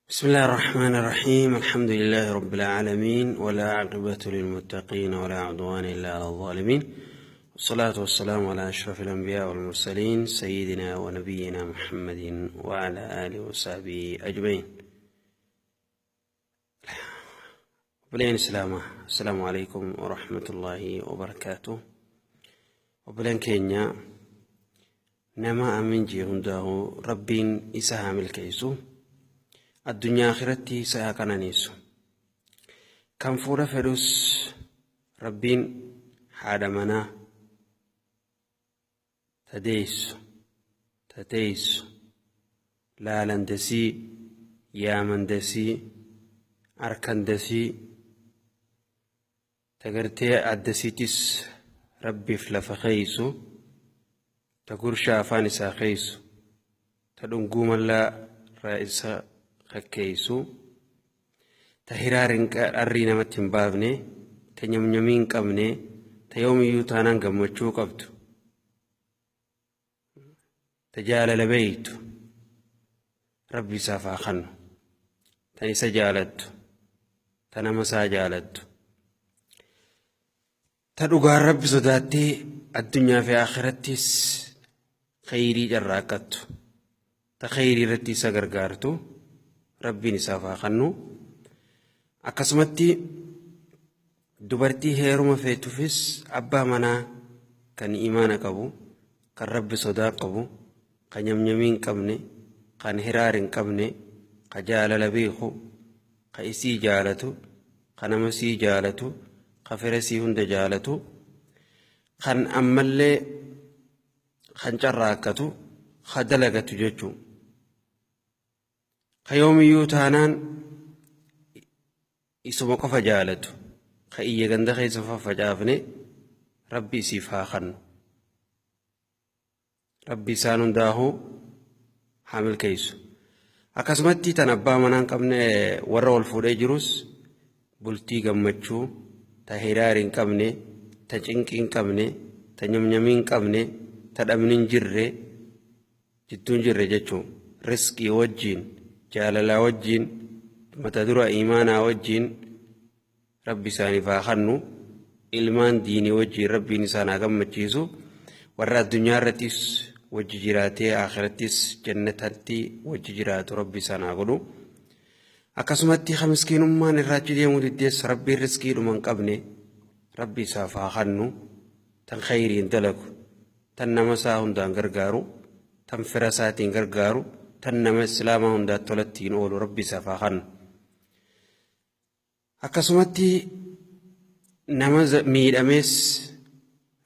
بسم الله الرحمن الرحيم، الحمد لله رب العالمين، ولا عاقبة للمتقين ولا عدوان إلا على الظالمين، والصلاة والسلام على أشرف الأنبياء والمرسلين سيدنا ونبينا محمد وعلى آله وصحبه أجمعين. Obboleen Islaamaa, Assalaamu alaikum wa rahmatullahi wa barakaatuh. Obboleen keenya, nama amin jee hundaa'u Rabbiin isa haa milkeessu. Addunyaa akhiratti isa haa qananiisu. Kan fuudha fedhus Rabbiin haadha manaa ta deessu, ta teessu, laalandasii, yaamandasii, arkandasii, ta gartee addasiitis Rabbiif lafa keeysu, ta gurshaa afaan isaa keeysu, ta dhunguu mallaa irraa isa kakkeeysu, ta hiraar arrii namatti hin baafne, ta nyamnyamii hin qabne, ta yoomiyyuu taanaan gammachuu qabdu, ta jaalala beeytu Rabbi isaaf haa kennu, tan isa jaalattu, ta nama isaa jaalattu, ta dhugaan Rabbi sodaattee addunyaa fi akhirattis khayrii carraaqqattu, ta khayrii irratti isa gargaartu Rabbiin isaaf haa kennu. Akkasumatti dubartii heeruma feetufis abbaa manaa kan imaana qabu, kan Rabbi sodaa qabu, kan nyamnyamii hin qabne, kan hiraar hin qabne, ka jaalala beeku, ka isii jaalatu, ka nama sii jaalatu, ka fira sii hunda jaalatu, kan ammallee kan carraaqqatu, ka dalagatu jechuun. Ka yoomiyyuu taanaan isuma qofa jaalatu, ka iyya ganda keessa faffacaafne Rabbi isiif haa kennu. Rabbi isaan hundaa'uu haa milkeessu. Akkasumatti tan abbaa manaa hin qabne, warra wal fuudhee jirus bultii gammachuu, ta hiraar hin qabne, ta cinqii hin qabne, ta nyamnyamii hin qabne, ta dhabni hin jirre, jidduun jirre jechuun, riskii wajjiin, jaalalaa wajjiin, mata dura imaanaa wajjiin Rabbi isaaniif haa kennu. Ilmaan diinii wajjiin Rabbiin isaan haa gammachiisu. Warra addunyaa irrattis wajji jiraatee akhirattis jannatatti wajji jiraatu Rabbi isaan haa godhu. Akkasumatti ka miskiinummaan irraa achi deemuu diddees Rabbiin riskiidhuma hin qabne Rabbi isaaf haa kennu. Tan khayriin dalagu, tan nama isaa hundaan gargaaru, tan fira isaatiin gargaaru, tan nama islaamaa hundaa tolattiin oolu Rabbi isaaf haa kennu. Akkasumatti nama miidhamees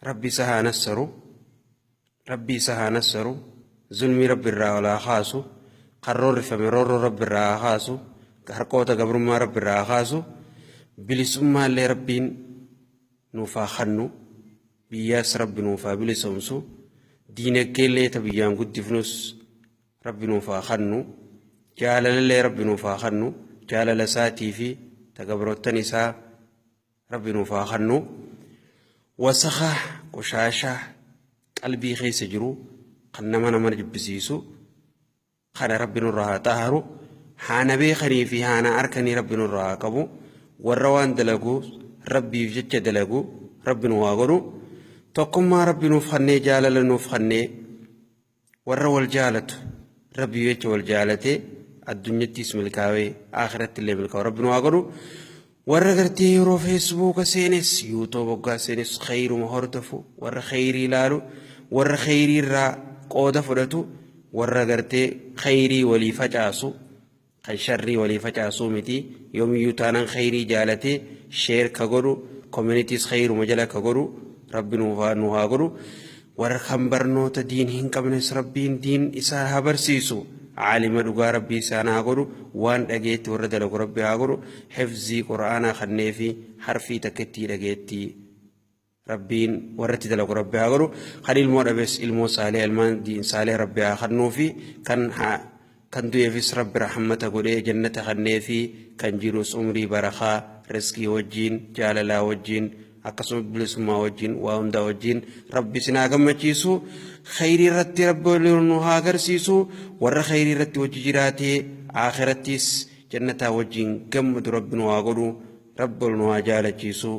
Rabbi isa haa nassaru, Rabbi isa haa nassaru, zulmii Rabbi irraa ol haa kaasu, kan roorrifame roorroo Rabbi irraa haa kaasu, harqoota gabrummaa Rabbi irraa haa kaasu, bilisummaa illee Rabbiin nuuf haa kennu, biyyaas Rabbi nuuf haa bilisoomsu, diinagdee illee ta biyyaan guddifnus Rabbi nuuf haa kennu, jaalalallee Rabbi nuuf haa kennu, jaalala isaatii fi ta gabroottan isaa Rabbi nuuf haa kennu. Wasakha qoshaasha qalbii keessa jiru kan nama nama jibbisiisu kana Rabbi nurraa haa xaharu. Haana beekanii fi haana arkanii Rabbi nurraa haa qabu. Warra waan dalagu Rabbiif jecha dalagu Rabbi nu haa godhu. Tokkummaa Rabbi nuuf kennee, jaalala nuuf kennee, warra wal jaalatu, Rabbi jecha wal jaalatee addunyattis milkaa'ee akhiratti illee milkaa'u Rabbi nu haa godhu. Warra gartee yeroo Feesbuuka seenes, YouTube hoggaa seenes khayruma hordofu, warra khayrii ilaalu, warra khayrii irraa qooda fudhatu, warra gartee khayrii walii facaasu, kan sharrii walii facaasuu miti, yoomiyyuu taanaan khayrii jaalatee share ka godhu, communities khayruma jala ka godhu Rabbi nu haa godhu. Warra kan barnoota diin hin qabnes Rabbiin diin isaa haa barsiisu. Caalima dhugaa Rabbii isaan haa godhu. Waan dhageetti warra dalagu Rabbi haa godhu. Hifzii Qur'aanaa kannee fi harfii takkittii dhageetti Rabbiin warra itti dalagu Rabbi haa godhu. Kan ilmoo dhabes ilmoo saalee, ilmaan diin saalee Rabbi haa kennuu fi kan du'eefis Rabbi rahmata godhee jannata kennee fi kan jirus umrii barakaa, riskii wajjiin, jaalalaa wajjiin, akkasumas bilisummaa wajjiin, waa hundaa wajjiin Rabbi isin haa gammachiisu. Khayrii irratti Rabbi waliin nu haa agarsiisu. Warra khayrii irratti wajji jiraatee akhirattis Jannataa wajjiin gammadu Rabbi nu haa godhu. Rabbi ol nu haa jaalachiisu.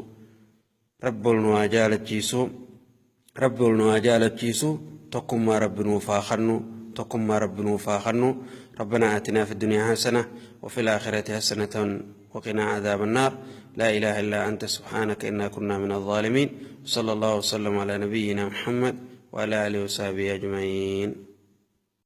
Rabbi ol nu haa jaalachiisu. Rabbi ol nu haa jaalachiisu. Tokkummaa Rabbi nuuf haa kennu. Tokkummaa Rabbi nuuf haa kennu. ربنا آتنا في الدنيا حسنة وفي الآخرة حسنة وقنا عذاب النار. لا إله إلا أنت سبحانك إنا كنا من الظالمين. صلى الله وسلم على نبينا محمد وعلى آله وصحبه أجمعين.